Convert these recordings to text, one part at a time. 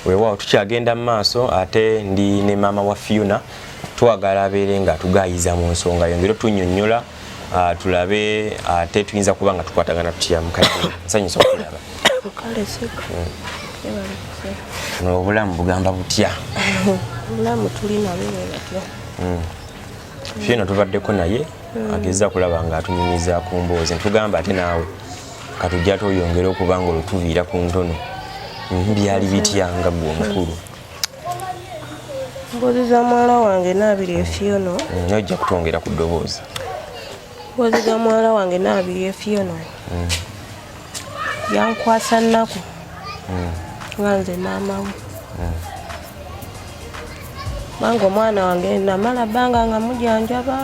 Weewaawo, tukyagenda mu maaso, ate ndi ne maama wa Fiona. Twagala abeere nga tugayiza mu nsonga yongere otunnyonnyola, tulabe ate tuyinza kuba nga tukwatagana tutya. Mukadde, nsanyusa okulaba. Kale sebo, ebale kusebo. Obulamu bugamba butya? Obulamu tuli nabo bwe batyo. Fiona tubaddeko naye, ageza kulaba nga atunyumiza ku mboozi. Ntugamba ate naawe katujja toyongere okuba nga olutuviira ku ntono. Byali bitya nga gwe omukulu? Mboozi za muwala wange Naabiri Efiono. Ojja kutwongera ku ddoboozi. Mboozi za muwala wange Naabiri Efiono yankwasa nnaku nga nze maama we, kubanga omwana wange namala bbanga nga mujanjaba.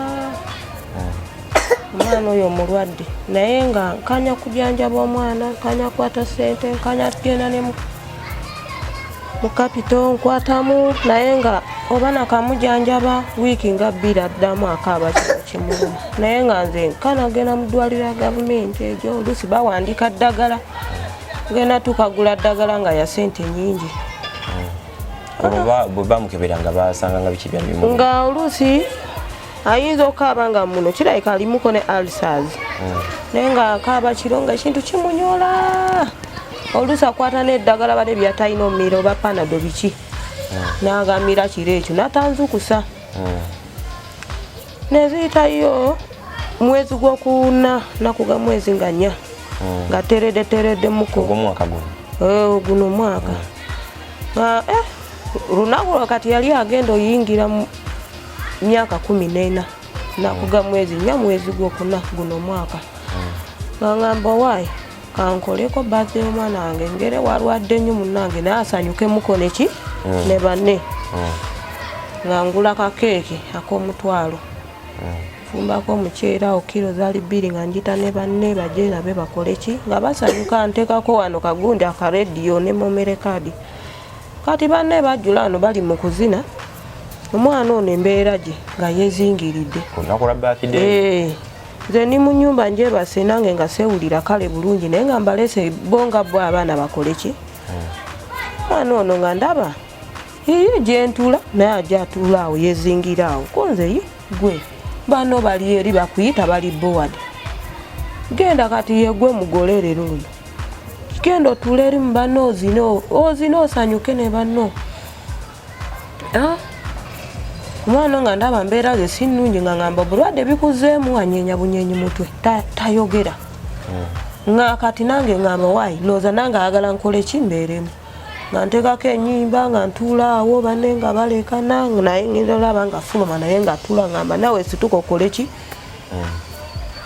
Omwana oyo omulwadde, naye nga nkanya kujanjaba omwana, nkanya kwata sente, nkanya tugenda ne mu kapito nkwatamu, naye nga oba nakamujanjaba wiiki nga 2, addamu akaaba kino kimuluma. Naye nga nze nkanagenda mu ddwaliro ya gavumenti egyo, oluusi bawandiika ddagala, ngenda tukagula ddagala nga ya sente nyingi. Olwo bwe bamukebera nga basanga nga biki byali bimu? Nga oluusi ayinza okukaaba nga muno kirabika alimuko ne ulcers, naye nga akaaba kiro nga ekintu kimunyola. Oluusi akwata n'eddagala bale byatalina omumira oba Panado biki, n'agamira kiro ekyo n'atanzukusa. Neziyitayo mwezi gwokuna, naku ga mwezi nga 4, nga teredde tereddemuko. Ogw'omwaka guno? Eh, guno mwaka. Nga lunaku lwa kati yali agenda oyingira mu myaka 14, naku ga mwezi 4, mwezi gwokuna guno mwaka, nga ngamba, "Waayi, kankoleko birthday y'omwana wange, ngere walwadde nnyo munnange, naye asanyukemuko neki ne banne." Nga ngula kakeeki ak'omutwalo, nfumbako omuceere awo kiro zaali 2, nga njita ne banne bajje nabe bakole ki, nga basanyuka. Nteekako wano kagundi akarediyo ne memory card. Kati banne bajjula wano bali mu kuzina, omwana ono embeera gye nga yezingiridde. Ku lunaku lwa birthday? Eh, nze ndi mu nyumba njebase nange nga sewulira kale bulungi, naye nga mbalese bo nga bo abaana bakole ki. Omwana ono nga ndaba iye gyentula naye ajja atuula awo yezingira awo kunze. Ye gwe bano bali eri bakuyita bali bored, genda kati yegwe mugole leero luno, genda otuule eri mu banno, ozine ozine osanyuke ne banno. Ah, omwana nga ndaba mbeera ze si nnungi, nga ngamba obulwadde bikuzeemu, anyeenya bunyenyi mutwe, tayogera. Nga kati nange ngamba, waayi, ndowooza nange ayagala nkole ki mbeeremu, nga nteekako enyimba, nga ntuula awo banne nga balekana, naye ngenda olaba nga fuluma naye nga tuula. Ngamba, "Nawe situka okole ki."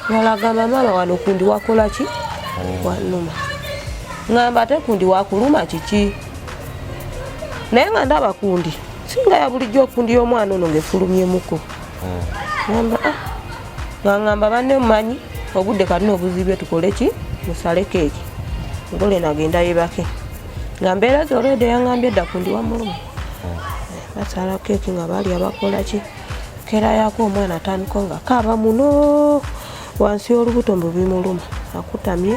Walagamba, "Maama, wano kundi wakola ki? Wanuma." Ngamba, "Ate kundi wakuluma kiki?" Naye nga ndaba kundi singa ya bulijjo, okundi y'omwana ono ng'efulumyemuko. Ngamba, "Ah." Nga ngamba banne, mumanyi obudde kati obuzibye, tukole ki, musale keeki, ngole nagenda yebake, nga mbeera zolwedde yaŋŋambye edda kundi wamuluma. Basala keeki nga balya, bakola ki, keera yako omwana atandika nga kaaba muno wansi y'olubuto mbu bimuluma, akutamye,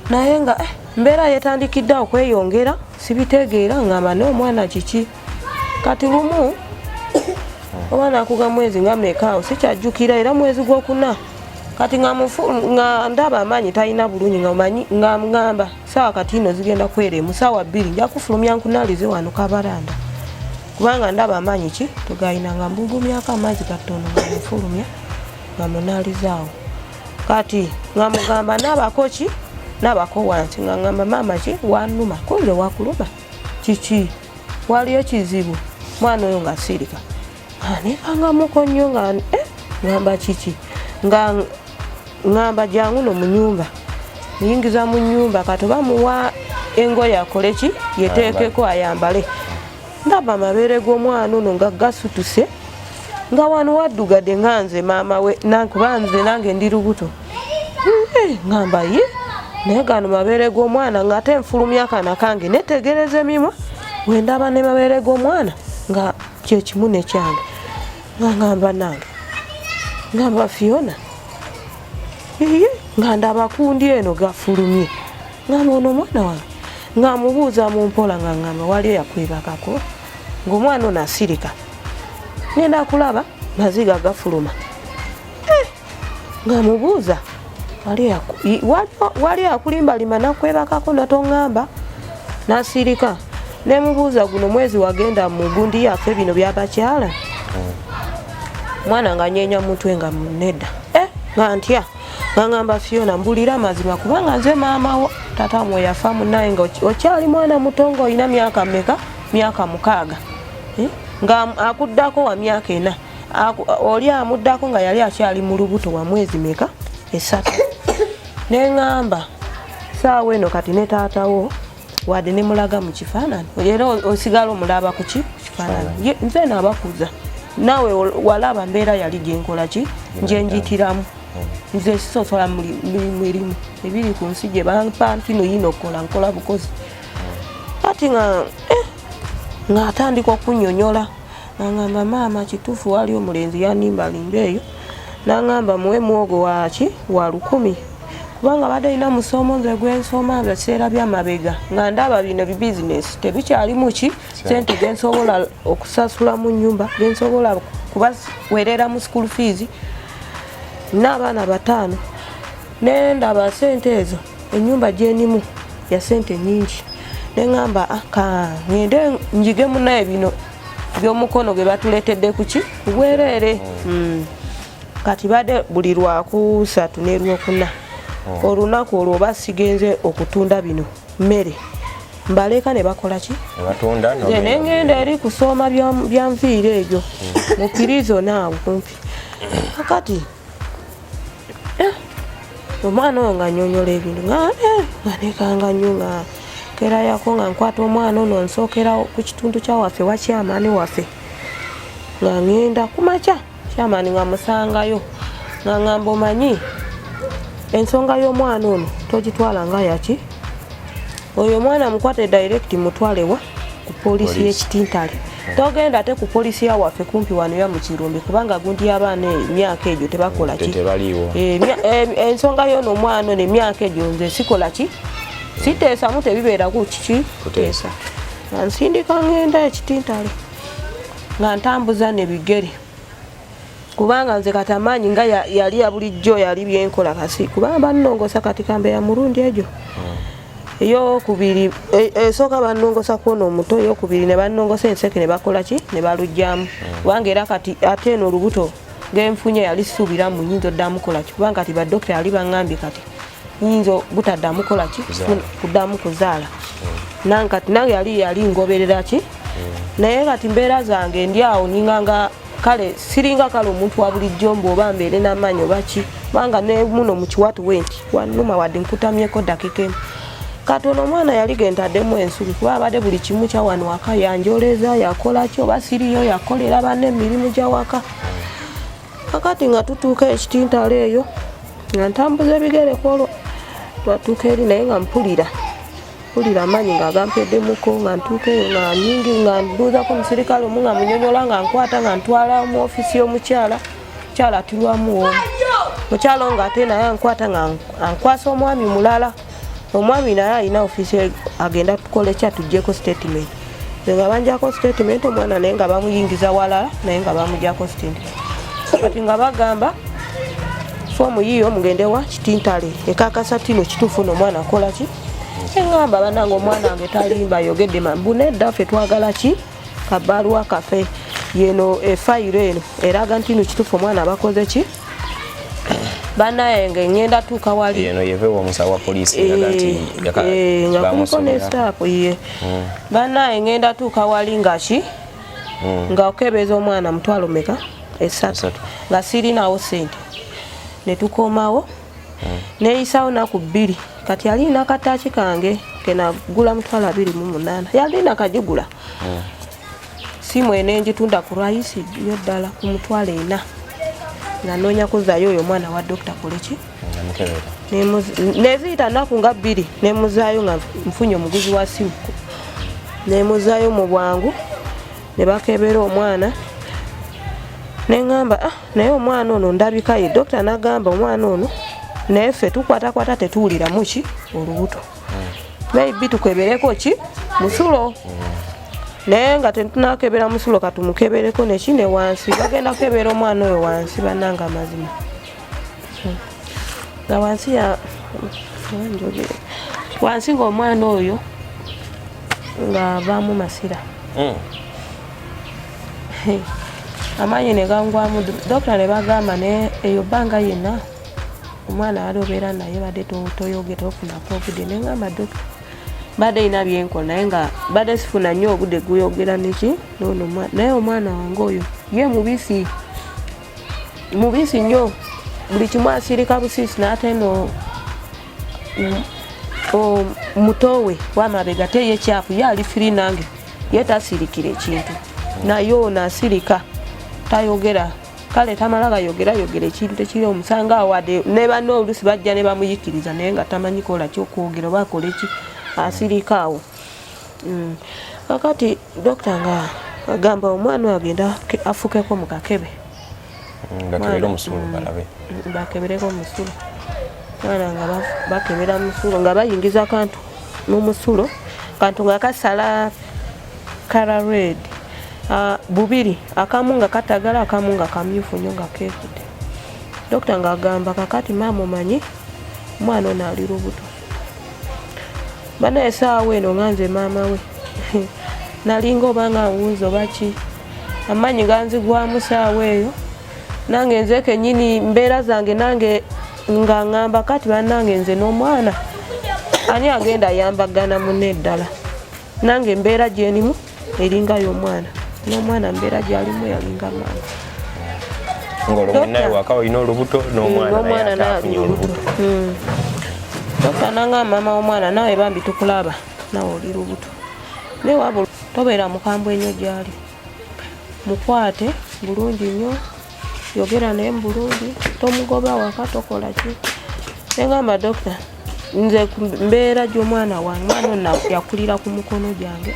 naye nga mbeera yetandikidde okweyongera, sibitegeera. Ngamba, "Naye omwana kiki?" Kati lumu omwana akuga mwezi nga meka awo sikyajjukira, era mwezi gwokuna. Kati nga ndaba amaanyi talina bulungi, nga omanyi nga ngamba, "Saawa kati ino zigenda kweremu saawa 2, nja kufulumya nkunalize wano kabaranda, kubanga ndaba amaanyi ki togayina." Nga mbugumyako amazzi katono, nga mufulumya, nga munalizaawo. Kati nga mugamba, "Naabako ki, naabako wansi." Nga ngamba, "Maama, ki wanuma?" "Kunze wakuluma kiki? Waliyo kizibu?" Mwana oyo nga sirika, nekangamuko nnyo, nga ngamba, "Kiki?" Nga ngamba, "Jangu no mu nyumba." Muyingiza mu nyumba, kati oba muwa engoye akole ki, yeteekeko ayambale. Ndaba amabeere g'omwana ono nga gasutuse, nga wano waddugadde, nga nze maama we kuba nze nange ndi lubuto. Ngamba, "Ye, naye gano mabeere g'omwana." Ng'ate nfulumya akaana kange, netegereza emimwa, wendaba ne mabeere g'omwana nga kyekimu nekyange. Nga ngamba nange, ngamba, "Fiona, iye." Nga ndaba kundi eno gafulumye, ngamba, "Ono omwana wange." Nga mubuuza mu mpola, nga ngamba, "Waliyo yakwebakako?" Ng'omwana ono asirika. Ngenda kulaba maziga gafuluma. Eh, nga mubuuza, "Waliyo akulimbalima nakwebakako natoŋŋamba?" Nasirika. Nemubuuza, "Guno mwezi wagenda mu gundi yaffe, bino byabakyala?" Mwana nga nyenya mutwe nga nedda. Eh, nga ntya, nga ngamba, "Fiona, mbulira amazima, kubanga nze maama wo. Tata mwe yafa munaye nga okyali mwana muto, nga olina myaka meka? Myaka 6. Eh? Nga akuddako wa myaka 4. Oli amuddako nga yali akyali mu lubuto wa mwezi meka? 3. Neŋŋamba, saawa eno kati ne taatawo wadde nemulaga mu kifaananyi, era osigala omulaba ku ki? Kifaananyi. Nze naabakuza naawe, walaba mbeera yali gyenkola ki, njenjitiramu. Nze sisosola mirimu ebiri ku nsi gye bampa ntino yina okukola, nkola bukozi." Kati nga ng'atandika okunyonyola, nangamba, "Maama, kituufu wali omulenzi yanimbalimba eyo, nangamba muwe muwogo waki wa 1000, kubanga badde alina musomo nze gwensoma biseera byamabega, nga ndaba bino bibizinesi tebikyalimu ki sente gensobola okusasula mu nyumba, gensobola kubawerera mu school fees n'abaana 5. Nendaba sente ezo, enyumba gyenimu ya sente nyingi, neŋŋamba, 'Ah, ka ŋŋende njige munaye bino byomukono ge batuleetedde kuki kubwereere.' Kati badde buli lwakusatu ne lwokuna, olunaku olwo oba sigenze okutunda bino mmere, mbaleka ne bakola ki? Nebatunda. Nze nengenda eri kusoma byanviiro ebyo mu pirizo naawo kumpi. Kakati omwana oyo nga nyonyola ebintu, nga nekanga nnyo, nga kerayako, nga nkwata omwana ono, nsookera ku kitundu kyawaffe wa kyamaani waffe, nga ŋŋenda kumakya kyamaani, nga musangayo, nga ŋŋamba, 'Omanyi ensonga y'omwana ono togitwala nga yaki. Oyo omwana mukwate direct, mutwalewa ku poliisi Poliisi. y'Ekitintale. Togenda ate ku poliisi yawaffe kumpi wano ya Mukirumbi, kubanga gundi y'abaana emyaka egyo tebakola ki." Tebaliiwo. Ensonga y'ono omwana ono emyaka egyo nze sikola ki, siteesamu, tebibeeraku kiki. Kuteesa. Nga nsindika, ngenda Ekitintale, nga ntambuza nebigere, kubanga nze kati amaanyi nga yali ya bulijjo yali byenkola kasi, kubanga bannongosa kati kambe ya murundi egyo eyokubiri, esooka bannongosa kwona omuto, eyokubiri ne bannongosa enseke ne bakola ki, ne balugyamu, kubanga era kati ate eno olubuto genfunye yali suubiramu nyinza oddamu kola ki, kubanga kati badokita yali baŋŋambye kati nyinza butaddamu kola ki. Kuzaala. Kuddamu kuzaala. Nange kati nange yali ngoberera ki, naye kati mbeera zange ndi awo ninganga kale siringa kale omuntu wa bulijjo mbu oba mbeere n'amaanyi oba ki, kubanga ne muno mu kiwatu we nti wanuma wadde nkutamyeko dakika emu. Katono omwana yali gentaddemu ensubi, kuba abadde buli kimu kyawano waka yanjoleza, yakola ki, oba siriyo yakolera banne emirimu gyawaka. Kakati nga tutuuka Ekitintalo eyo, nga ntambuza ebigere kwolwo twatuuka eri, naye nga mpulira mpulira amaanyi nga gampeddemuko. Nga ntuuka eyo nga nyingi, nga mbuuzako omusirikale omu, nga munyonyola, nga nkwata, nga ntwala mu ofiisi y'omukyala. Mukyala atirwamu omu, mukyala nga ate naye ankwata, nga ankwasa omwami mulala. Omwami naye alina ofiisi, agenda tukola ekya tuggyeko statement. Nze nga banjako statement, omwana naye nga bamuyingiza walala, naye nga bamugyako statement. Kati nga bagamba, "Foomu yiiyo, mugende wa Kitintale ekakasa tino kituufu nomwana akola ki." Eŋŋamba, "Banange, omwana wange talimba, ayogedde mbu nedda, ffe twagala ki, kabaluwa kaffe, yeno efayiro eno eraga nti no kituufu omwana abakoze ki." Banaye nga ŋŋenda tuuka wali Eno yeva omusawo wa poliisi eraga nti nga kuliko ne stamp ye. Banaye ŋŋenda tuuka wali nga ki, nga okebeza omwana mutwalo meka? 3. 3. Nga sirinawo sente, netukomawo, neyisawo naku 2. Kati yalina akataaki kange kenagula 28,000, yalina kagigula simu enengitunda ku rayisi nyo ddala ku 40,000, nga noonya kuzaayo oyo omwana wa dokita koleki. Namukebera. Neziyita naku nga 2, nemuzaayo nga nfunye omuguzi wa simu, nemuzaayo mu bwangu, ne bakebera omwana. Neŋŋamba, "Ah, naye omwana ono ndabika ye." Dokita nagamba, "Omwana ono naye ffe tukwatakwata tetuwuliramu ki olubuto." Maybe tukebereko ki musulo. Naye nga tetunakebera musulo, katumukebereko neki ne wansi. Bagenda kukebera omwana oyo wansi, bannanga amazima nga wansi ya njogere wansi ng'omwana oyo ng'avaamu masira. Amaanyi ne gangwamu, dokita ne bagamba naye eyo bbanga yenna omwana ali obeera naye badde toyoge tofunako obudde. Neŋamba dokita badde ina byenkola, naye nga badde sifuna nnyo obudde guyogera neki nono naye omwana wange oyo ye mubisi mubisi nnyo, buli kimu asirika busiisi. N'ate no mutowe wamabega te ye kyafu, ye ali free nange, ye tasirikira ekintu, naye ono asirika tayogera. Kale tamala gayogera yogera ekintu ekiri omusanga awadde ne banne oluusi bajja ne bamuyikiriza, naye nga tamanyi kola kyokwogera oba akole ki, asirika awo. Kakati dokita nga agamba omwana oyo agenda afukeko mu kakebe. Bakebere omusulo balabe. Bakebereko omusulo. Mwana nga bakebera musulo, nga bayingiza kantu mu musulo, kantu nga kasala color red. Bubiri, akamu nga katagala, akamu nga kamyufu nnyo nga keekute. Dokita ng'agamba kakati maama omanyi omwana ono ali lubuto. Bana esaawa eno nga nze maama we nalinga oba nga nwunza oba ki, amaanyi ganzigwamu saawa eyo. Nange nze kenyini mbeera zange nange nga ŋŋamba kati bannange nze n'omwana ani agenda ayambagana munne eddala, nange embeera gyenimu eringa y'omwana, n'omwana mbeera gyalimu yalinga maama. Ng'olwo mwennaye waka olina olubuto n'omwana naye ate afunye olubuto. Dokita nangamba maama w'omwana naawe bambi tukulaba naawe oli lubuto, naye waba tobeera mukambwe nnyo gyali, mukwate bulungi nnyo, yogera naye mu bulungi, tomugoba waka, tokola ki. Neŋamba dokita nze ku mbeera gy'omwana wange, omwana ono yakulira ku mukono gyange,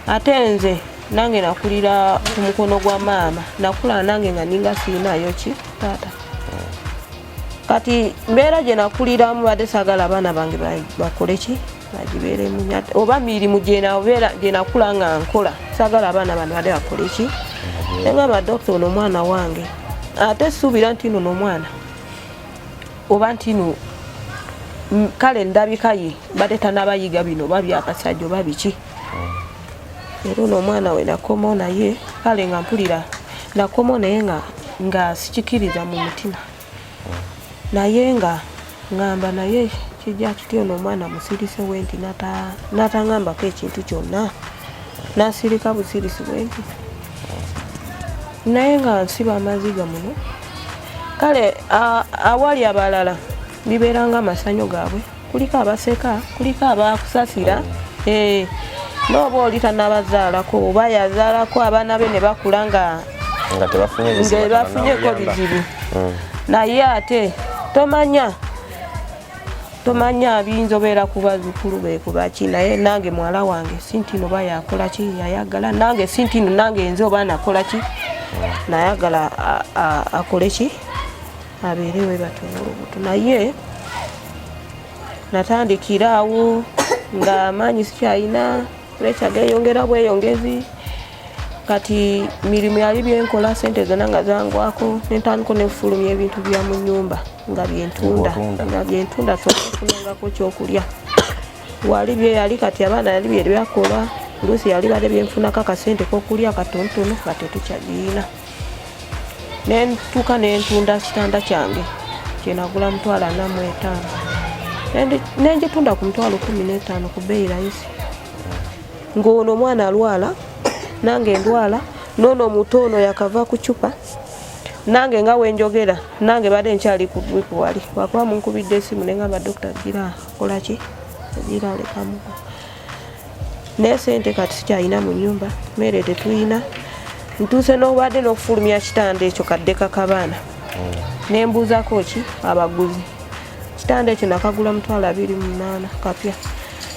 ate nze nange nakulira ku mukono gwa maama, nakula nange nga ninga siinayo ki taata. Kati mbeera gye nakuliramu badde saagala abaana bange bakole ki bagibeeremu, oba mirimu gye nakula nga nkola, saagala abaana bano badde bakole ki. Neŋamba dokita ono omwana wange ate suubira nti no n'omwana oba nti no kale ndabika ye badde tanabayiga bino oba byakasajja oba biki. Era ono omwana we nakomawo naye kale nga mpulira nakomawo naye nga sikikiriza mu mutima, naye nga ŋŋamba naye kijja kiti ono omwana musirise bwe nti n'ataŋŋambako ekintu kyonna, n'asirika busirisi bwe nti, naye nga nsiba amaziga muno. Kale awali abalala bibeera nga amasanyu gaabwe, kuliko abaseka, kuliko abakusasira, n'oba oli tanabazaalako oba yazaalako abaana be ne bakula nga nga tebafunye bizibu, nga bafunyeko bizibu, naye ate tomanya biyinza obeera ku bazzukulu be kubaki. Naye nange muwala wange si nti no oba yakola ki yayagala, nange si nti no nange nze oba nakola ki nayagala akole ki abeere we batyo olubuto. Naye natandikira awo nga amaanyi sikyalina, pressure geyongera bweyongezi. Kati mirimu yali byenkola, sente zonna nga zangwako, nentandika nefulumya ebintu bya mu nyumba nga byentunda. Ng'otunda. Nga byentunda sofunangako kyokulya wali byeyali. Kati abaana yali bye byakola, oluusi yali badde byenfunako akasente kokulya katonotono nga tetukyagiyina. Nentuuka nentunda kitanda kyange kyenagula 45,000, nenjitunda ku 15,000 ku bbeeyi layisi, ng'ono omwana alwala, nange ndwala, noono omuto ono yakava ku cupa. Nange nga wenjogera nange badde nkyali ku drip wali, wakuba munkubidde esimu nengamba dokita gira kolaki gira alekamuko, naye sente kati sikyalina mu nyumba, mmere tetuyina, ntuuse n'obadde n'okufulumya kitanda ekyo kadde kakabaana. Nembuuzako ki abaguzi, kitanda ekyo nakagula 28,000 kapya,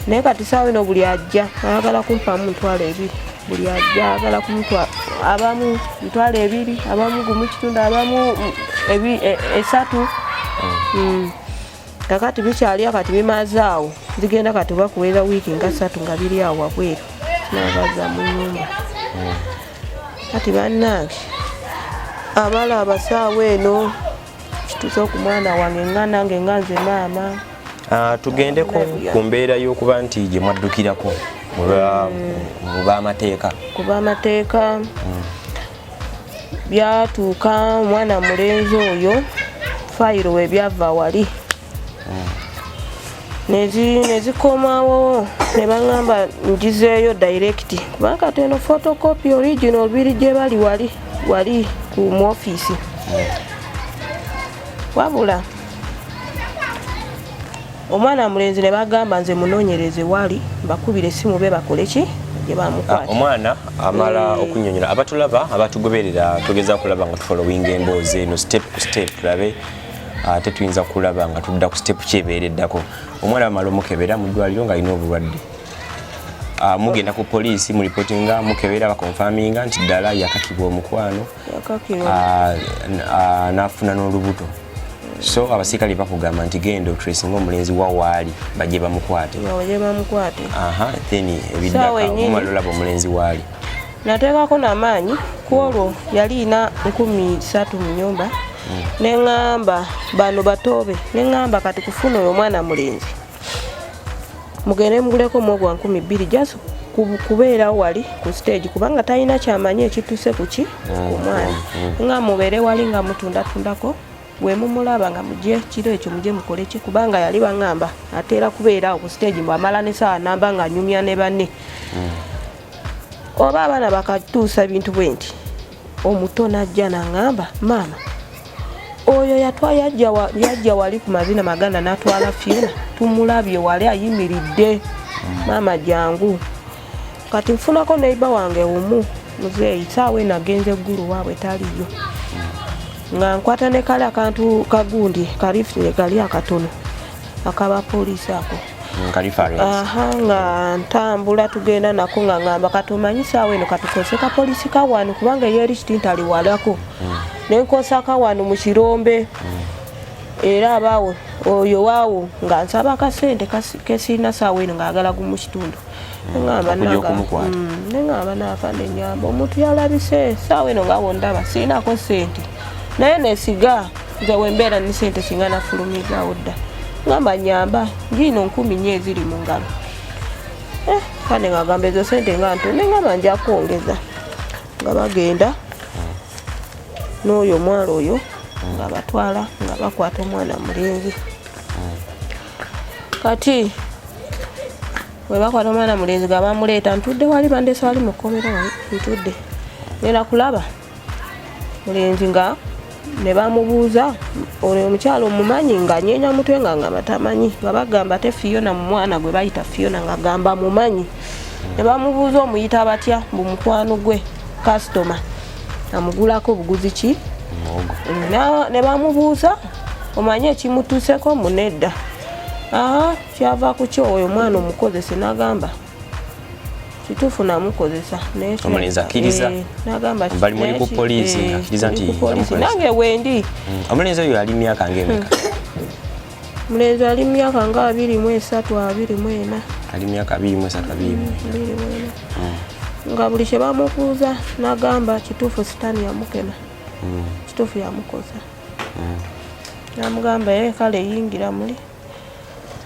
naye kati saawa eno buli ajja ayagala kumpamu 20,000, buli ajja ayagala kumutwa, abamu 20,000, abamu 1.5, abamu 3. Kakati bikyali kati bimaze awo, zigenda kati bakuweera wiiki nga 3 nga biri awo wabweru, sinabazza mu nnyumba. Kati bannange amala abasaawa eno kituuse ku mwana wange nga nange nga nze maama. Tugendeko ku mbeera y'okuba nti gye mwaddukirako mu b'amateeka. Ku b'amateeka byatuuka omwana mulenzi oyo fayiro we byava wali nezikomawo ne baŋŋamba ngizeeyo direct, kubanga kati eno photocopy original biri gye bali wali wali ku mu ofiisi. Wabula omwana mulenzi ne bagamba nze munoonyereze wali, bakubire essimu be bakole ki gye bamukwata. Omwana amala okunyonyola abatulaba, abatugoberera, tugeza kulaba nga tufollowinga emboozi eno step ku step, tulabe ate tuyinza kulaba nga tudda ku step kyebeereddako. Omwana bamala omukebera mu ddwaliro ng'alina obulwadde, mugenda ku poliisi, mureportinga, mukebera, baconfirminga nti ddala yakakibwa omukwano, n'afuna n'olubuto. So abasirikale bakugamba nti genda otracinga omulenzi wa waali, bajje bamukwate. Bajje bamukwate. Aha, then ebiddako omala olaba omulenzi waali. Nateekako n'amaanyi ku olwo yali ina 3000 mu nyumba, neŋŋamba bano batoobe, neŋŋamba kati kufuna oyo omwana mulenzi mugende muguleko muwogo wa 2000 just kubeerawo wali ku stage, kubanga talina kyamanyi ekituuse kuki ku mwana, nga mubeere wali nga mutundatundako, bwe mumulaba nga mujje kiro ekyo mujje mukole ki, kubanga yali baŋŋamba ateera kubeera awo ku stage mbu amala ne saawa namba nga anyumya ne banne. Oba abaana bakatuusa ebintu bwe nti omuto najja naŋŋamba, maama oyo yajja wali ku mazina maganda n'atwala Fiona, tumulabye wali ayimiridde, maama jangu. Kati nfunako neighbor wange omu muzeeyi, saawa eno agenze eggulu waabwe taliyo, nga nkwata ne kale akantu kagundi kalifu kali akatono akaba poliisi ako. Aha, nga ntambula tugenda nako, nga ngamba kati omanyi saawa eno katukose kapoliisi kawano, kubanga eyeri kitintali walako, nenkosa kawano mu kirombe. Era abaawo oyo waawo nga nsaba akasente kesirina saawa eno, ng'agala gumu kitundu. Neŋŋamba naafa nenyamba omuntu yalabise saawa eno nga wondaba sirinako sente, naye nesiga nze wembeera ne sente singa nafulumizaawo dda. Ngamba nyamba ngiino 4000 eziri mu ngalo, kale ngagamba ezo sente nga nto, neŋŋamba nja kwongeza. Nga bagenda n'oyo omwala oyo nga batwala nga bakwata omwana mulenzi. Kati bwe bakwata omwana mulenzi nga bamuleeta, ntudde wali bandese wali mukomera wali ntudde ngenda kulaba mulenzi nga ne bamubuuza, oyo omukyalo omumanyi? Nga nyeenya mutwe nga ngamba tamanyi. Nga bagamba te Fiona, mu mwana gwe bayita Fiona, nga gamba mumanyi. Ne bamubuuza omuyita batya? Mbu mukwano gwe, kasitoma amugulako obuguzi ki. Ne bamubuuza omanyi ekimutuuseko? Munedda. Aha, kyava ku ki oyo omwana omukozese? N'agamba kituufu namukozesa. Omulenzi akkiriza. Nagamba bali muli ku poliisi, akkiriza nti yamukozesa. Nange wendi. Omulenzi oyo ali myaka ng'emeka? Omulenzi ali myaka nga 23, 24. Ali myaka 23, 24. 24. Nga buli kye bamubuuza n'agamba kituufu sitaani yamukema, kituufu yamukoza. Namugamba ye kale yingira muli.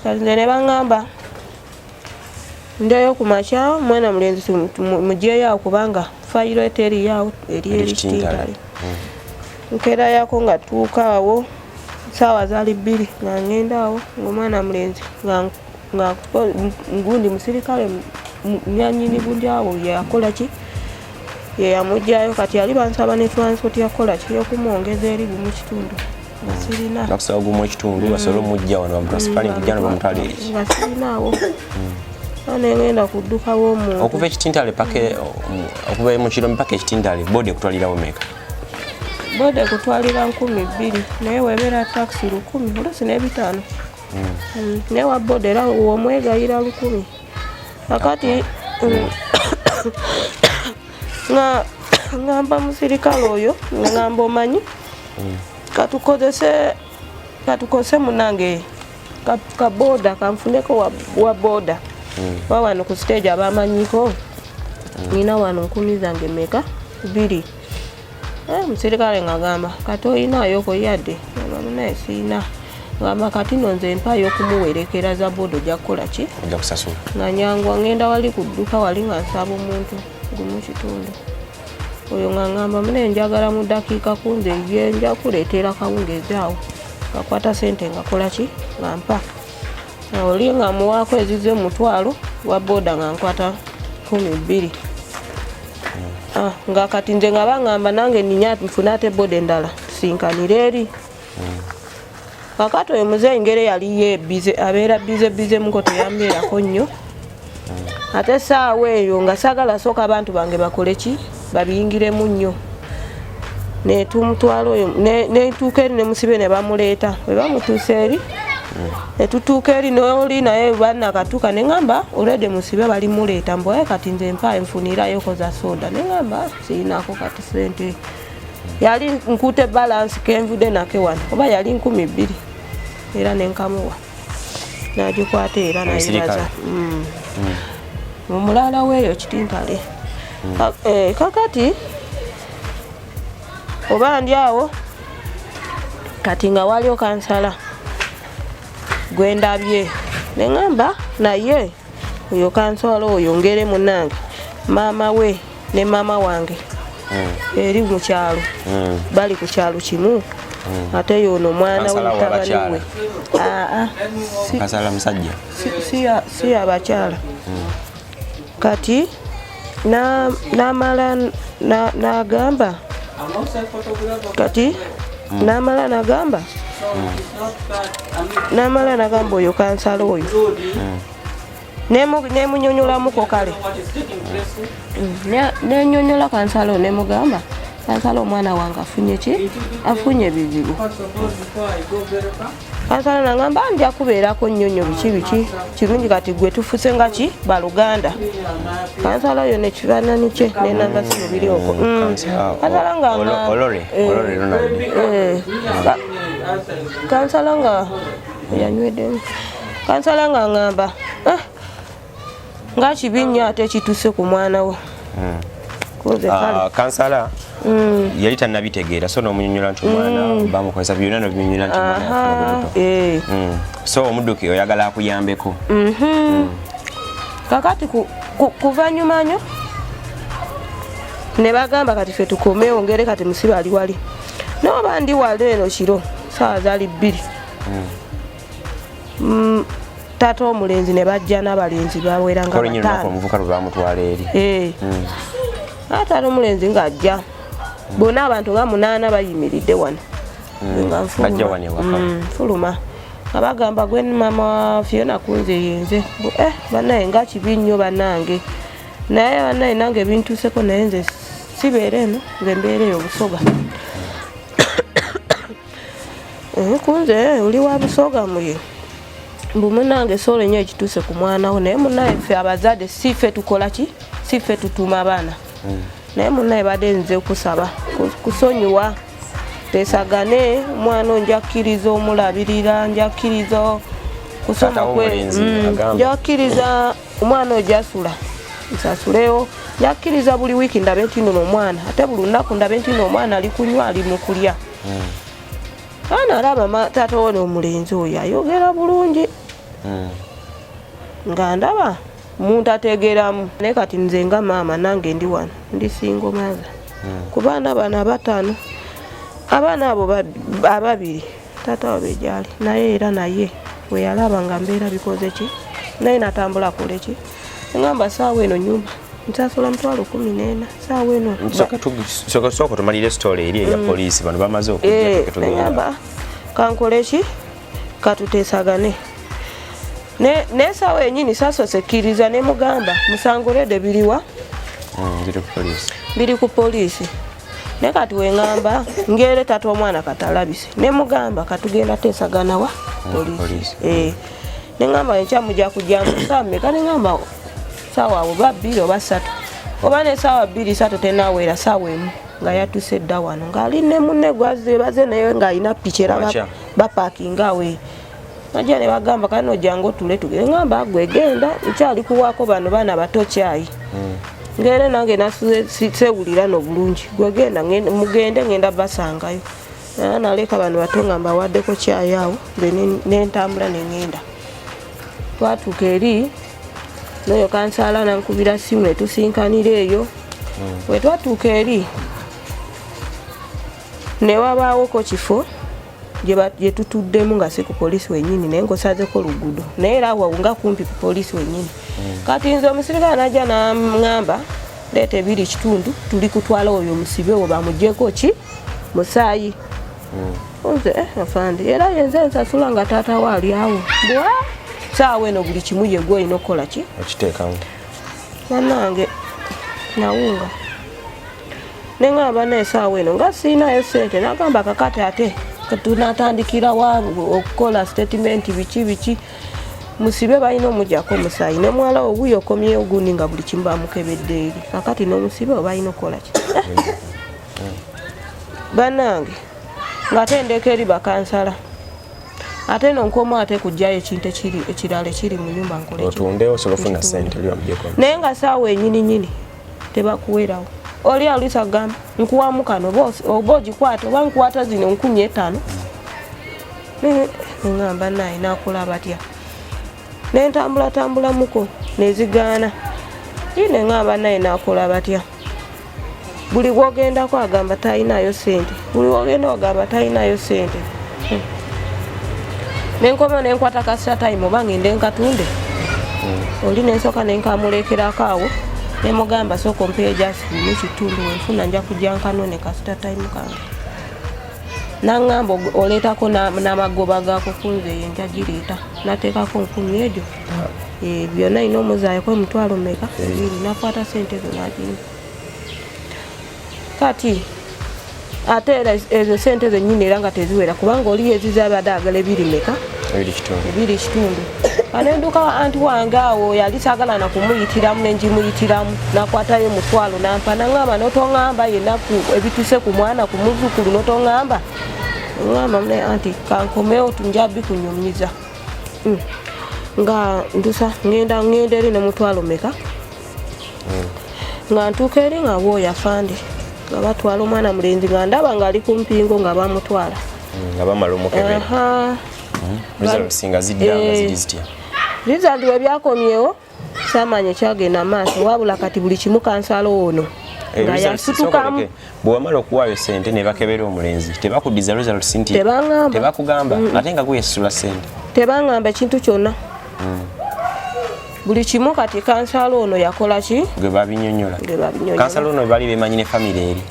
Kati nze ne baŋŋamba ndeyo ku makya omwana mulenzi mugyeyo awo, kubanga fayiro eteriyo eri Eri eri Kitintale. Kitintale. Nkerayako nga tuuka awo saawa zaali 2, nga ngenda awo ngaomwana mulenzi nga gundi musirikale nyanyini gundi awo yakola ki yeyamugjayo. Kati yali bansaba ne transport yakola ki yokumwongeza eri gumu kitundu, nga sirina. Bakusaba gumu ekitundu basobole omujja wano, bamutransferring kujja wano bamutwale eri. Nga sirinaawo, nengenda kudduka w'omuntu. Okuva ekitintale paka okuva mu kirombe paka ekitintale, boda ekutwalirawo meka? Boda ekutwalira 2000, naye webeera takisi 1000, oluusi n'ebitaano. Naye wa boda era womwegayira 1000. Kakati nga ngamba musirikale oyo, nga ngamba omanyi katukozese munange. Ka boda kanfuneko wa boda wa wano ku stage abamanyiko nina wano 10,000 zange meka 2. Omusirikale ng'agamba kati oyinaayo yadde naye siina, ngamba kati no nze mpaayo okumuwerekera za boda ojja kukola ki? Ojja kusasula. Nga nyangwa ngenda wali ku dduka wali nga nsaba omuntu gumu kitundu oyo nga ngamba mune njagala mu ddakiika kunze ye nja kuleetera kawungeezi awo, ngakwata sente nga kola ki nga mpa oli nga muwaako ezize 500 wa boda nga nkwata 12. Nga kati nze nga bangamba nange nninya nfune ate boda endala tusinkanire eri. Kakati oyo muzeeyi ngeri yali ye bize abeera bize bize muko teyambeerako nnyo. Ate essaawa eyo nga saagala sooka abantu bange bakole ki babiyingiremu nnyo. Netumutwala oyo netuuka eri ne musibe ne bamuleeta bwe bamutuusa eri netutuuka eri n'oli naye bannakatuuka ne ŋŋamba olwedde musibe bali muleeta mbu aye kati nze mpa nfunirayo koza soda ne ŋŋamba sirinako kati ssente. Yali nkutte balance kenvudde nake wano oba yali 2,000 era ne nkamuwa n'agikwata era nayebaza omulala weeyo Kitimpale. Kakati oba ndi awo kati nga waliwo kansala gwendabye ne ŋŋamba naye oyo kansala oyo ngere munnange maama we ne maama wange eri mu kyalo bali ku kyalo kimu ate yono omwana we mutabani we kansala musajja si abakyala. Kati n'amala n'agamba kati n'amala n'agamba n'amala n'agamba oyo kansala oyo nemunyonyolamuko kale nenyonyola kansala oyo nemugamba kansala omwana wange afunye ki afunye bizibu. Kansala nangamba nja kubeerako nnyo nnyo biki biki kirungi kati gwe tufuse nga ki baluganda. Kansala oyo nekifaananyi kye nenamba simu biri okwo. Kansala nga kansala nga yanyweddemu kansala nga ngamba nga kibi nnyo ate kituse ku mwana wo. Kansala yali tannabitegeera so n'omunyonyola nti omwana bamukozesa byonna n'obinyonyola nti omwana yafuna olubuto. So omudduki oyagala akuyambeko. Kakati kuva nyuma nnyo ne bagamba kati ffe tukomewo ngere kati musibe ali wali n'oba ndi wala eno kiro ssaawa zaali 2. Taata omulenzi ne bajja n'abalenzi bawera nga bataano. Omuvuka lwe bamutwala eri. Taata omulenzi ng'ajja bonna abantu nga 8 bayimiridde wano. Bajja wano ewaka. Nfuluma nga bagamba gwe maama wa Fiona kunze yenze bannaye nga kibi nnyo bannange naye bannaye nange bintuuseko naye nze sibeera eno nze mbeera eyo Busoga. Kunze oli wa Busoga muye mbu munnange soolo nnyo ekituuse ku mwana wo naye munnaye ffe abazadde si ffe tukola ki si ffe tutuuma abaana naye munnaye badde nze kusaba kusonyiwa teesagane omwana nja kkiriza omulabirira nja kkiriza kusoma kwe nja kkiriza omwana ojasula nsasulewo nja kkiriza buli wiiki ndabe nti nno omwana ate buli lunaku ndabe nti nno omwana ali kunywa ali mu kulya. Ana alaba taata wo n'omulenzi oyo ayogera bulungi nga ndaba muntu ategeeramu naye kati nze nga maama nange ndi wano ndi single mother ku baana bano abataano abaana abo ababiri taata waabwe gyali naye era naye bwe yalaba nga mbeera bikoze ki naye natambula akole ki ngamba saawa eno nyumba nsasula 14,000 saawa eno. Sooka tumalire story eri eya poliisi bano bamaze okujja tugenda kankole ki katuteesagane n'essaawa yennyini saasose kkiriza ne mugamba musangoledde biriwa biri ku poliisi naye kati weŋŋamba ngere taata omwana katalabise ne mugamba katugenda teesagana wa poliisi ne ŋŋamba enkya mujja kujja ssaawa mmeka ne ŋŋamba ssaawa oba 2 oba 3 oba ne ssaawa 2 3 tennaawera ssaawa 1 nga yatuse dda wano ng'ali ne munne gwaze baze naye ng'alina piki era bapaakinga awo. Najja ne bagamba kano jangu otule tugende, ngamba gwe genda nkyali kuwaako bano baana bato kyayi. Ngere nange sewulira no bulungi, gwe genda mugende ngenda basangayo. Naleka bano bato nga mbawaddeko kyayi awo, nentambula nengenda. Twatuuka eri noyo kansala nankubira simu netusinkanira eyo. Bwe twatuuka eri ne wabaawoko kifo gye tutuddemu nga si ku poliisi wennyini, naye ng'osazeko oluguudo, naye era awo nga kumpi ku poliisi wennyini. Kati nze omusirikale najja n'aŋŋamba leeta 2.5 tuli kutwala oyo omusibe wo bamugyeko ki musaayi. Nze afande era yenze nsasula nga taata we ali awo, bwa saawa eno buli kimu ye gwe olina okukola ki okiteekamu. Bannange nawunga neŋŋamba naye saawa eno nga siinayo sente, nagamba kakati ate tunatandikira wa okukola statement biki biki, musibe balina omugyako omusaayi ne muwala wo wuyo okomyewo gundi nga buli kimu bamukebedde eri, kakati n'omusibe oba alina okukola ki. Bannange ng'ate ndeka eri bakansala, ate no nkomu ate kujjayo ekintu ekiri ekirala ekiri mu nyumba nkole ki? Otunde osobola ofuna sente oli bamugyeko. Naye nga saawa enyini nyini tebakuwerawo, oli alwisa kugamba nkuwamu kano oba ogikwata oba nkwata zino 5,000. Neŋŋamba naye nakola batya, nentambulatambulamuko nezigaana, neŋŋamba naye nakola batya, buli gwogendako agamba talinayo sente, buli wogenda ogamba talinayo sente. Nenkoma nenkwata kasita time oba ngende nkatunde oli, nensooka nenkamulekerako awo, nemugamba sooka ompeyo just 1.5, wenfuna nja kujja nkanone kasita time kange. Naŋŋamba oleetako n'amagoba gaako kunze eyo nja gireeta, nateekako 1,000 egyo. Byonna alina omuzaayoko emitwalo meka? 2. Nakwata sente ezo nagimpa. Kati ate era ezo sente zennyini era nga teziwera, kubanga oli yeziza abadde agala ebiri meka? 2.5. 2.5. Anenduka wa anti wange awo yali saagala na kumuyitiramu, nenjimuyitiramu, nakwatayo omutwalo nampa, naŋŋamba notoŋŋamba yenna ebituse ku mwana ku muzzukulu, notoŋŋamba. Ŋŋamba mune anti kankomewo tunja bikunyumiza. Nga ndusa ngenda ngenda eri nemutwalo meka, nga ntuuka eri nga bwoyo afande nga batwala omwana mulenzi, nga ndaba ng'ali ku mpingo nga bamutwala. Nga bamala omukebera. Aha. Results nga zidda nga ziri zitya? Result we byakomyewo saamanya ekyagenda maaso, wabula kati buli kimu kansala ono nga Results, yasitukamu. Sooka oleke. Bwe wamala okuwaayo sente ne bakebera omulenzi, tebakuddiza results nti Tebaŋŋamba. Tebakugamba, ate nga gwe yasasula sente? Tebaŋŋamba ekintu kyonna, buli kimu kati kansala ono yakola ki? Gwe babinyonyola. Gwe babinyonyola. Kansala ono bali bemanyi ne famire eri?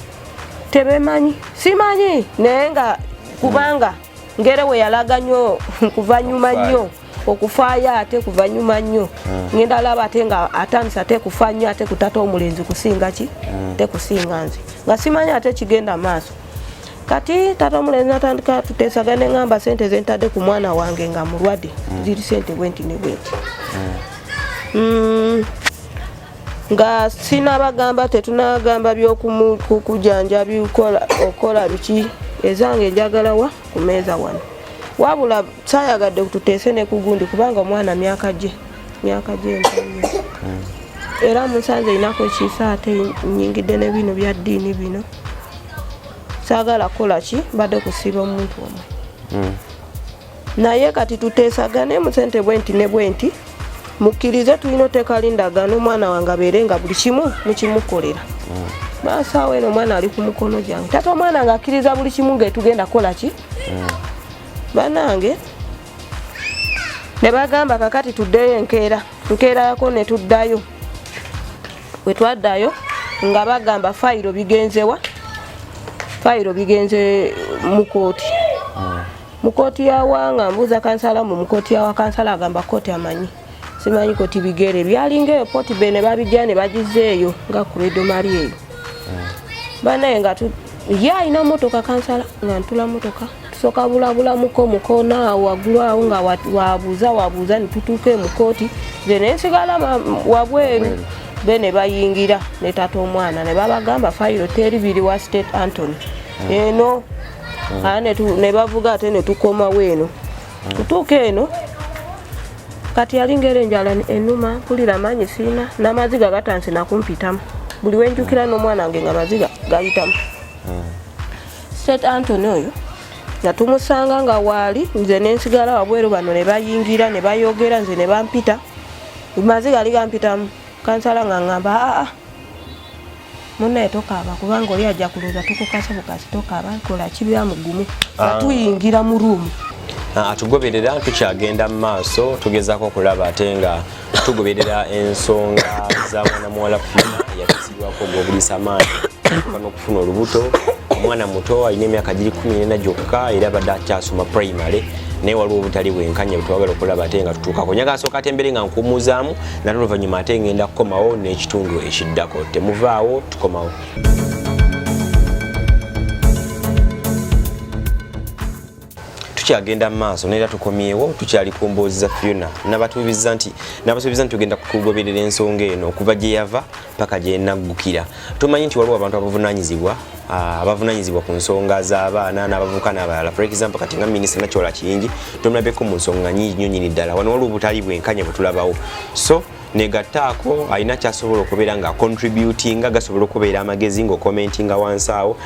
Tebemanyi, simanyi, naye nga kubanga ngere we yalaga nnyo kuva nyuma nnyo okufaayo, ate kuva nyuma nnyo ngenda laba ate nga atandise ate kufa nnyo ate kutata omulenzi kusinga ki, ate kusinga nze nga simanyi ate kigenda maaso. Kati tata omulenzi natandika tuteesaga, neŋŋamba sente zentadde ku mwana wange nga mulwadde ziri sente bwenti ne bwenti. Nga sinabagamba, tetunagamba byokujanja okola biki, ezange njagala wa ku meeza wano, wabula sayagadde tuteese ne kugundi kubanga omwana myaka gye ntono, era musanze inako ekiisa ate nyingidde ne bino bya ddiini bino, saagala kukola ki, mbadde kusiba omuntu omwe. Naye kati tuteesagane mu sente bwenti ne bwenti, mukkirize tulina oteekali ndagaano, omwana wange abeere nga buli kimu mukimukolera. Basaawa eno omwana ali ku mukono gyange, tata omwana nga akkiriza buli kimu ngaetugenda kukola ki. Banange ne bagamba kakati tuddeyo enkeera, nkeerako ne tuddayo. Bwe twaddayo nga bagamba fayiro bigenzewa, fayiro bigenze mu kooti, mu kooti yawanga. Mbuuza kansala mu kooti yawa, kansala agamba kooti amanyi simanyi kooti bigere byalinga eyo poti be ne babijja ne bagizeeyo nga kuredo mali eyo. Banaye nga ye alina motoka kansala, nga ntula motoka tusooka bulabulamuko mukona awo waggulu awo nga wabuuza wabuuza netutuuka mu kooti, nze nensigala wabweru, be ne bayingira ne tata omwana ne babagamba fayiro teri biri wa State Antony eno. Ate ne bavuga ate ne tukomawo eno. Kutuuka eno kati yalinga era enjala enuma, mpulira amaanyi siina, n'amaziga gatansi nakumpitamu. Buli wenjukira n'omwana wange nga maziga gayitamu. St Antony oyo nga tumusanga nga waali, nze nensigala wabweru, bano ne bayingira ne bayogera, nze ne bampita, maziga ali gampitamu. Kansala nga ngamba, aa, munnaye tokaaba, kubanga oli ajja kulowooza tukukase bukasi. Tokaaba, kola kibya mugumu. Nga tuyingira mu room. Atugoberera, tukyagenda mu maaso, tugezaako okulaba ate nga tugoberera ensonga za mwana muwala Fiona eyatuusibwako ogw'obuliisa maanyi n'okufuna olubuto. Omwana muto, alina emyaka giri 14 gyokka, era abadde akyasoma primary, naye waliwo obutali bwenkanya bwetwagala okulaba ate nga tutuukako. Njagala sooka ate mbere nga nkuwummuzaamu, nate oluvannyuma ate ngenda kukomawo n'ekitundu ekiddako. Temuvaawo, tukomawo. Tukyagenda mu maaso neera tukomyewo, tukyali ku mboozi za Fiona. Nabatuubiza nti, nabasuubiza nti tugenda kugoberera ensonga eno okuva gye yava paka gyenaggukira. Tumanyi nti waliwo abantu abavunanyizibwa ku nsonga z'abaana n'abavubuka n'abalala. For example, kati nga Minisita Nakyola Kiyingi tumulabeko mu nsonga nyingi nnyo nyini ddala. Wano waliwo obutali bwenkanya bwe tulabawo, so negattaako alina kyasobola okubeera nga contributinga, gasobola okubeera amagezi ng'ocommentinga wansi awo.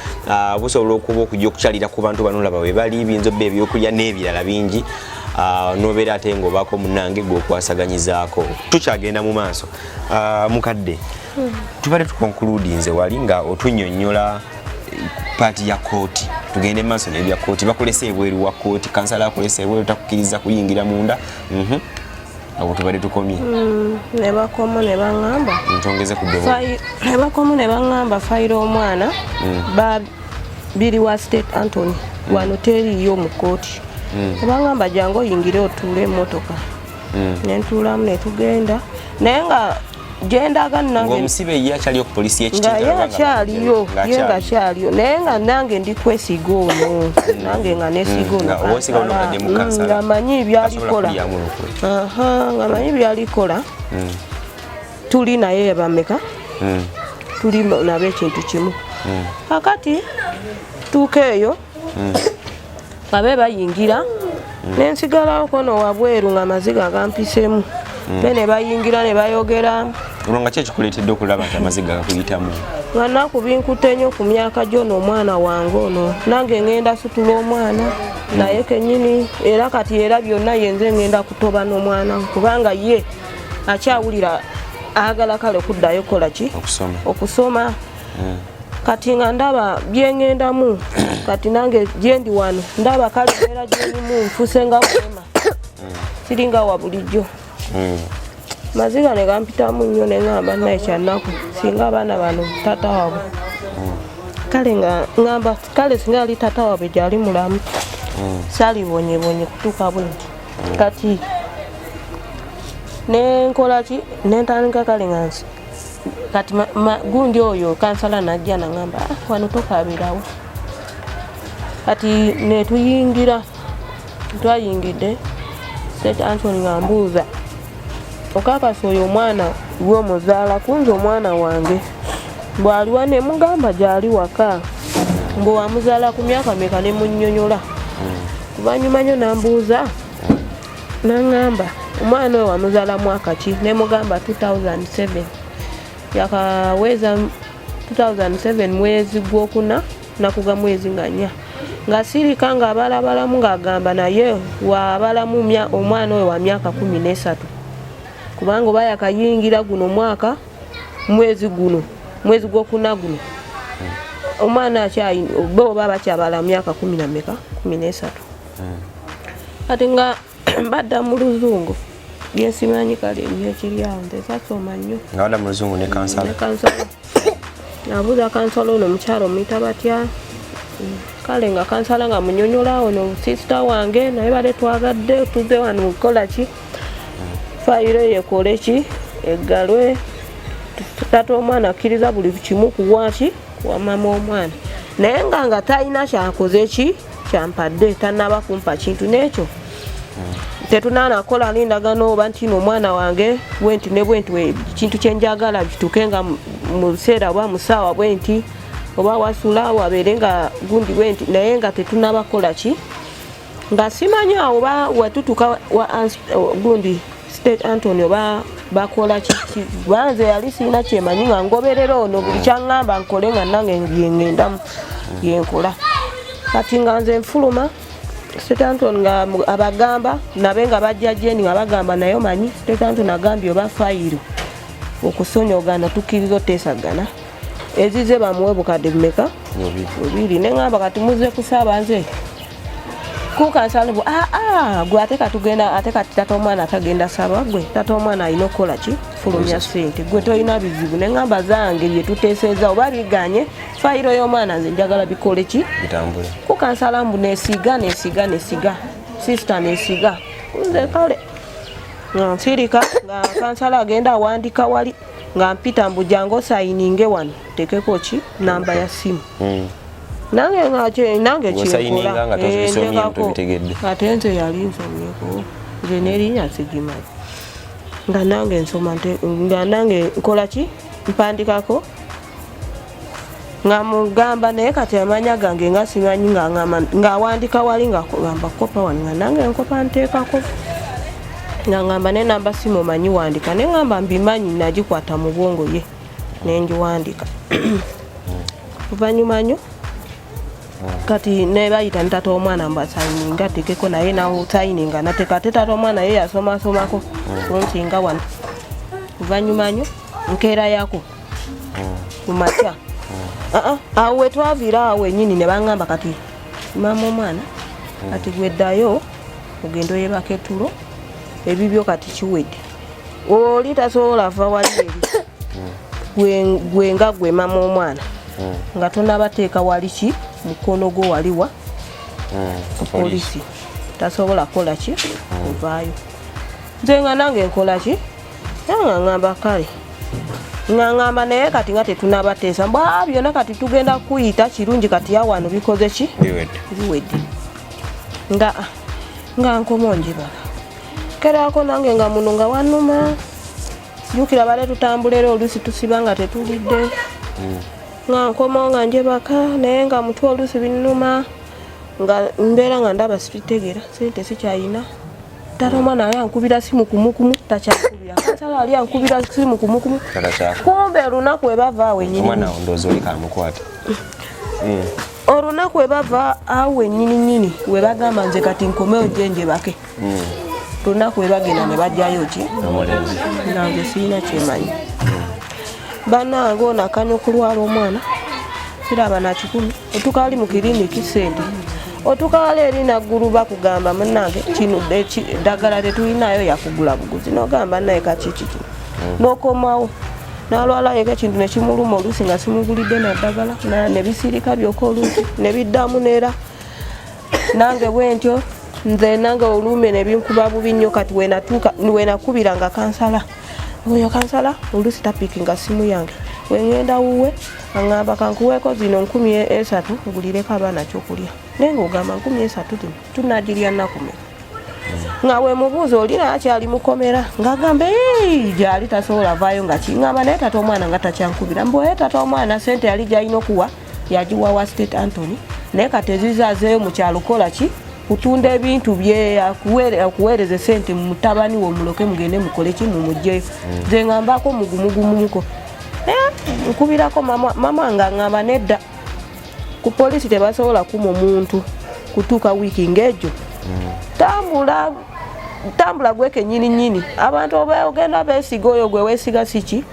Busobola okuba okujja okukyalira ku bantu bano, laba we bali, biyinza obba ebyokulya n'ebirala bingi. Nobeera ate ng'obaako munnange gw'okwasaganyizaako. Tukyagenda mu maaso. Mukadde, tubadde tuconcludinze wali nga otunnyonnyola part ya kooti. Tugende maaso n'ebya kooti. Bakulese ebweru wa kooti, kansala akulese ebweru, takukkiriza kuyingira munda. Awo tubadde tukomye. Ne bakomo ne baŋŋamba Ntongeze ku ddoboozi. Ne bakomo ne baŋŋamba fayiro omwana ba biri wa State Antony wano teriiyo mu kooti. Ne baŋŋamba jangu oyingire otuule emmotoka. Ne ntuulamu ne tugenda, naye nga gyendaga nange Ng'omusibe ye akyaliyo ku polisi nga y'ekitinta? Ye akyaliyo, ye nga akyaliyo, naye nga nange ndi kwesiga ono, nange nga nesiga ono. Nga owesiga ono kansala. obadde mu kansala. Nga manyi byalikola. Kulyamu olukwe. Aha, nga manyi byalikola. Tuli naye bameka, tuli nabo ekintu kimu. Kakati tuuka eyo nga be bayingira, nensigalawo kono wabweru nga amaziga gampisemu. Be ne bayingira ne bayogera. Olwo nga ki ekikuleetedde okulaba nti amaziga gakuyitamu? Nga naku binkute nnyo ku myaka gy'ono omwana wange ono. Nange ngenda situla omwana naye kenyini, era kati era byonna yenze ngenda kutoba n'omwana we, kubanga ye akyawulira ayagala kale kuddayo kola ki? Okusoma. Okusoma. Kati nga ndaba byengendamu, kati nange gyendi wano ndaba kale mbeera gyenimu nfuse nga mulema, siringa wa bulijjo. Maziga ne gampitamu nnyo, ne ŋŋamba naye kyannaku singa abaana bano taata waabwe, kale nga ŋŋamba kale singa yali taata waabwe gyali mulamu, saalibonyebonye kutuuka bwe nti. Kati nenkola ki? Nentandika kale nga kati gundi oyo kansala najja naŋŋamba, "Ah, wano tokaabirawo." Kati netuyingira, twayingidde St Antony nga mbuuza, "Okakasa oyo omwana gwomuzaala kunze? Omwana wange bw'aliwa?" Ne mugamba gyali waka. Mbu wamuzaala ku myaka meka? Ne munnyonnyola. Kuvannyuma nnyo nambuuza naŋŋamba, "Omwana oyo wamuzaala mwaka ki?" Ne mugamba 2007, yakaweza 2007 mwezi gwokuna, nakuga mwezi nga 4. Nga sirika ng'abalabalamu ng'agamba naye waabalamu omwana oyo wa myaka 13, kubanga oba yakayingira guno mwaka mwezi guno, mwezi gwokuna guno, omwana akyayi bo oba bakyabala myaka kumi na meka? 13. Kati nga badda mu luzungu byesimanyi, kale nnyo ekiri awo nze sasoma nnyo. Nga badda mu luzungu ne kansala? Ne kansala. Nabuuza kansala ono, omukyalo omuyita batya? Kale nga kansala nga munyonyola, ono sister wange, naye bale twagadde tuze wano kukola ki? Fayiro eyo ekole ki? Eggalwe. Tata omwana akkiriza buli kimu kuwa ki? Kuwa mama omwana, naye nga talina kyakoze ki kyampadde, tanaba kumpa kintu n'ekyo. Tetunanakola n'endagaano oba nti no omwana wange bwenti ne bwenti, kintu kyenjagala kituuke nga mu biseera oba mu ssaawa bwenti, oba wasula wabeere nga gundi bwenti, naye nga tetunabakola ki. Nga simanyi awo ba wetutuka wa gundi State Anthony oba bakola kiki, banze yali sirina kyemanyi, nga ngoberera ono buli kyaŋŋamba nkole, nga nange byengendamu byenkola. Kati nga nze nfuluma State Anthony nga abagamba nabe nga bajja jeni nga bagamba, naye omanyi State Anthony agambye oba fayiro okusonyogana tukkiriza oteesagana ezize bamuwe bukadde bumeka? 2. Neŋŋamba kati muze kusaba nze kukansala bu aa gwe, ate katugenda, ate kati tata omwana atagenda saba, gwe tata omwana alina okukola ki? Fulumya sente, gwe tolina bizibu. Neŋŋamba zange bye tuteeseza oba biganye fayiro y'omwana, nze njagala bikole ki? Bitambule. Kukansala mbu nesiga nesiga nesiga sister nesiga nze, kale nga nsirika, nga kansala agenda awandika wali, nga mpita mbu jangu osayininge wano tekeko ki namba ya simu. Nange nga nange Bw'osayininga nga tozisomye, ntekako. Tobitegedde. Ate nze yali nsomyeko, nze n'erinnya sigimanyi, nga nange nsoma nga nange nkola ki, mpandikako nga mugamba, naye kati amanya gange nga simanyi, nga ngamba ng'awandika wali nga gamba kopa wano, nga nange nkopa nteekako, nga ngamba ne namba simu omanyi wandika, ne ngamba mbimanyi, nagikwata mu bwongo ye nengiwandika. Luvannyuma nnyo kati nebayita ne tata omwana mbu asayininga atekeko, naye nasayininga nateka, ate tata omwana ye yasomasomako kunsinga wano. Luvannyuma nnyo nkeera yako mu makya. Ah, ah, awo wetwaviira awo wenyini ne baŋŋamba kati maama omwana kati gweddayo ogenda oyebaka etulo, ebibyo kati kiwedde, oli tasobola va wali eri. Gwe nga gwe mama omwana nga tonabateeka wali ki mukono gwo waliwa polisi tasobola kukola ki kuvaayo. Nze nga nange nkola ki, nga ŋŋamba kale, nga ŋŋamba naye kati nga tetunabateesa mbwa byonna, kati tugenda kuyita kirungi, kati awano bikoze ki? Biwedde. Biwedde. Nga nga nkoma onjibaka kerako nange nga muno nga wanuma, jjukira bale tutambula era oluusi tusiba nga tetulidde, nga nkomawo nga njebaka, naye nga mutwe oluusi binnuma, nga mbeera nga ndaba sibitegeera, sente sikyayina. Tata omwana ali ankubira simu kumukumu, takyakubira, kansala ali ankubira simu kumukumu. Tatakyako. Kumbe olunaku webava awo ennyini Omwana ndowooza oli kamukwata. Olunaku webava awo wennyini nyini webagamba nze kati nkomewo gye njebake, lunaku webagenda ne bajjayo ki? Omulenzi. Nange sirina kyemanyi bannange, ono akanya okulwala omwana siraba na kikumi, otuuka ali mu kiriniki sente, otuuka wali eri naggulu bakugamba munnange kino eddagala tetulinayo, yakugula buguzi, nogamba naye kakiki kino, nokomawo nalwala yeka ekintu nekimuluma, oluusi nga simugulidde naddagala nebisirika byokka, oluusi nebiddamu neera nange bwentyo nze nange oluume nebinkuba bubi nnyo. Kati wenatuuka wenakubiranga kansala oyo, kansala oluusi tapikinga simu yange, wengenda wuwe aŋŋamba kankuweeko zino 3000 ngulireko abaana kyokulya, naye ngaogamba 3000 zino tunagirya nnaku meka? Nga wemubuuza oli naye akyali mukomera, ng'agamba "Ei, gyali tasobola vaayo," nga kiŋŋamba naye tata omwana nga takyankubira mbu oye tata omwana sente yali gyalina okuwa yagiwa wa State Anthony, naye kati ezizaazeeyo mu kyalo kola ki? Kutunda ebintu bye akuweereze sente mu mutabani we omuloke mugende mukole ki mumugjeyo. Nze nga mbaako mugumugumumuko nkubirako mama, mama nga ŋŋamba nedda, ku polisi tebasobola kuma omuntu kutuuka wiiki ng'egyo, tambula tambula gwe kenyini nyini, abantu oba ogenda beesiga oyo gwe weesiga siki.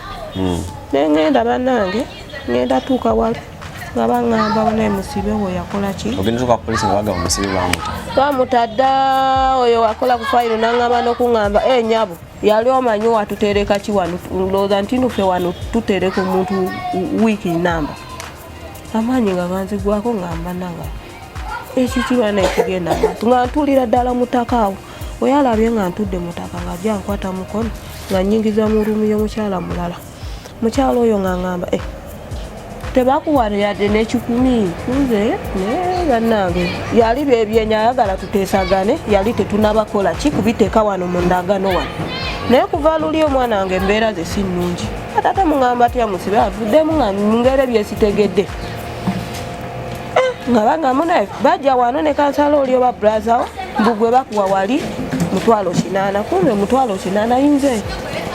Nengenda bannange, ngenda tuuka wali nga baŋŋamba naye musibe we yakola ki? Ogenda tuka polisi nga bagamba musibe bamuta. Bamuta dda, oyo wakola ku fayiro naŋŋamba n'okuŋŋamba e nyabo yali omanyi watutereka ki wano, ndowooza nti nuffe wano tutereka omuntu wiiki namba, amaanyi nga ganzigwako, ngamba nanga ekikirwa nekigenda maaso, nga ntulira ddala mutaka awo, oyo alabye nga ntudde mutaka, nga ajja nkwata mukono nga nyingiza mu room y'omukyala mulala. Mukyala oyo nga ngamba eh, tebakuwa yadde n'ekikumi nze naye bannange yali bebyenya ayagala tuteesagane, yali tetunabakola ki kubiteeka wano mu ndagano wano, naye kuva luli omwana wange embeera ze si nnungi, ate ate mugamba tya musibe avuddemu nga mungere byesitegedde. Nga bagamba naye bajja wano ne kansala oli oba brazawo. Mbu gwe bakuwa wali 800,000, kumbe 800,000.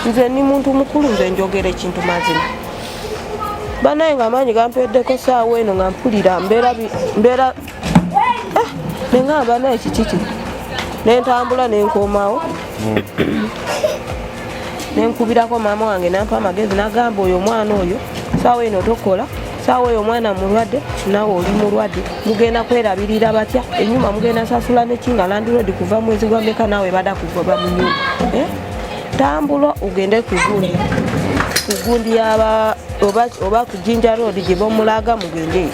Nze ni muntu mukulu, nze njogera ekintu mazima. Banaye nga amaanyi gampeddeko saawa eno, nga mpulira mbeera nengamba naye kikiki, nentambula nenkomawo, nenkubirako maama wange, nampa amagezi, nagamba oyo omwana oyo saawa eno tokola, saawa oyo omwana mulwadde, nawe oli mulwadde, mugenda kwerabirira batya enyuma, mugenda sasula nekinga landlord kuva mwezi gwa meka, nawe bada kugoba mu nyumba, eh? Tambula ogende kugundi yaba oba ku Jinja Road gye bamulaga, mugende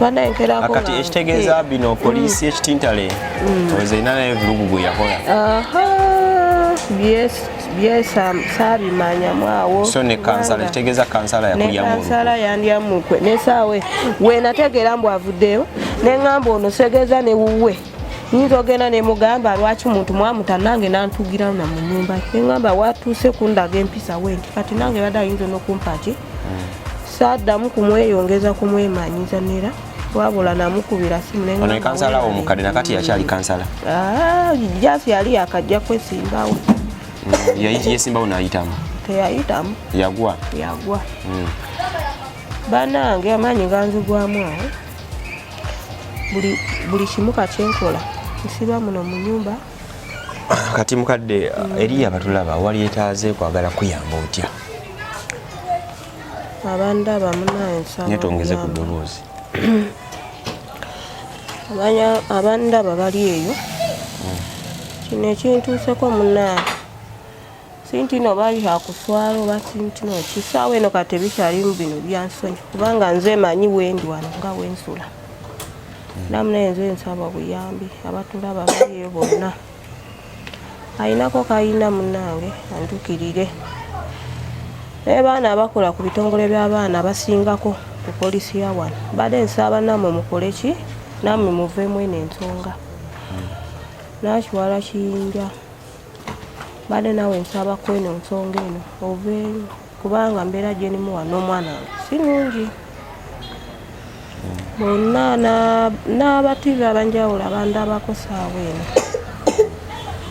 banaenkerako. Kati ekitegeeza bino poliisi ekitintale oze erina naye vulugu gwe yakola. Aha, sabimanyamu awo. So ne kansala, ekitegeeza kansala ne yakulyamu. Kansala yandyamu olukwe nesaawe wenategeera mbu avuddeyo, neŋŋamba ono segeza ne wuwe nyinza ogenda nemugamba lwaki muntu mwamuta, nange nantugira na mu nyumba, neŋŋamba watuuse kundaga empisa wenti, kati nange badde ayinza nokumpa ki. Saddamu kumweyongeza kumwemanyiza nera, wabula namukubira simu neŋŋamba Ono ye kansala weebale. Omukadde nakati yakyali kansala? Ah, jasi yali yakajja kwesimbawo. Yesimbawo nayitamu? Teyayitamu. Yagwa? Yagwa. Banange, amaanyi ganzigwamu awo, buli kimu kakyenkola nsiba muno mu nyumba. Kati mukadde, eri abatulaba walyetaaze kwagala kuyamba otya? Abandaba munaye, nsaba Naye twongeze ku obuyambi. ddoboozi. Abandaba bali eyo, kino ekintuuseko munaye, sintino bali akuswala oba sintino kisaawa eno kati tebikyalimu bino byansonyi, kubanga nze manyi wendi wano nga wensula namunaye. Nze nsaba buyambi, abatulaba bali eyo bonna, ayinako kayina munange antukirire. Naye baana abakola ku bitongole by'abaana basingako ku polisi ya wano, badde nsaba nammwe mukole ki, nammwe muveemu eno ensonga. Nakiwala kiyinja, badde naawe nsaba ku eno ensonga eno oveeyo, kubanga mbeera gyenimu wano n'omwana wange si nungi. Bonna n'abativi abanjawulo abandabako saawa eno,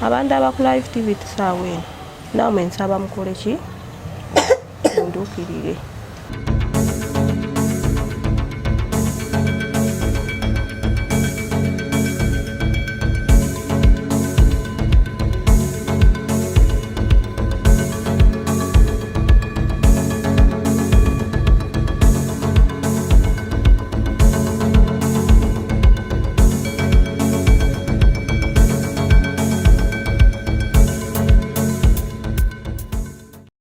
abandaba ku live TV saawa eno, nammwe nsaba mukole ki, munduukirire.